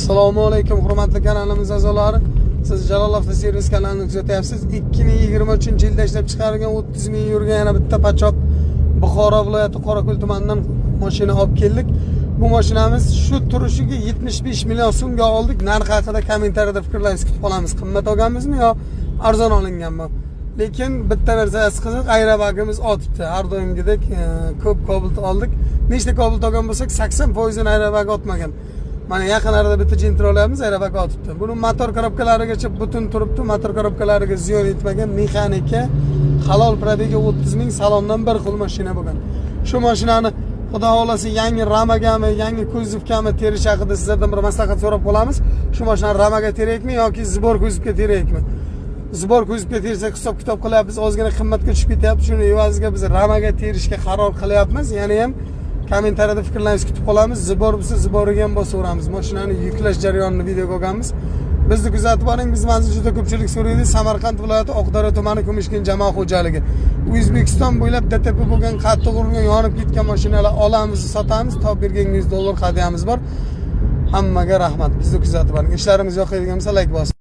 Assalomu alaykum, hurmatli kanalimiz a'zolari. Siz Jalol Avtoservis kanalini kuzatyapsiz. 2023-yilda ishlab chiqarilgan, 30 ming yurgan yana bitta пачок Buxoro viloyati Qorako'l tumanidan mashina olib keldik. Bu mashinamiz shu turishiga 75 million so'mga oldik. Narxi haqida kommentariyada fikrlaringizni kutib qolamiz. Qimmat olganmizmi yo arzon olinganmi? Lekin bitta narsasi qiziq, aerobagimiz otibdi. Har doimgidek ko'p Cobalt oldik. Nechta Cobalt olgan bo'lsak, 80% aerobag otmagan. Mana yaqin arada bitta Gentra olyapmiz, aerobag otibdi. Buni motor korobkalarigacha butun turibdi, motor korobkalariga ziyon yetmagan, mexanika, halol пробег i 30 ming, salondan bir xil mashina bo'lgan. Shu mashinani Xudo xohlasa yangi ramagami, yangi kuzovgami terish haqida sizlardan bir maslahat so'rab qolamiz. Shu mashinani ramaga teraylikmi yoki сбор kuzovga teraylikmi? Сбор kuzovga tersak, hisob kitob qilyapmiz, ozgina qimmatga tushib ketyapti. Shuni evaziga biz ramaga terishga qaror qilyapmiz. Yana ham kommentariyada fikrlaringizni kutib qolamiz. Сбор bo'lsa, сбор iga ham bosaveramiz. Mashinani yuklash jarayonini videoga olganmiz. Bizni kuzatib boring. Biz manzil juda ko'pchilik so'raydi. Samarqand viloyati Oqdaryo tumani, Kumushkin jamoat xo'jaligi. O'zbekiston bo'ylab DTP bo'lgan, qattiq urilgan, yonib ketgan mashinalar olamiz, sotamiz. Topib bergan 100 dollar hadyamiz bor. Hammaga rahmat. Bizni kuzatib boring. Ishlarimiz yoqadigan bo'lsa, layk bosing.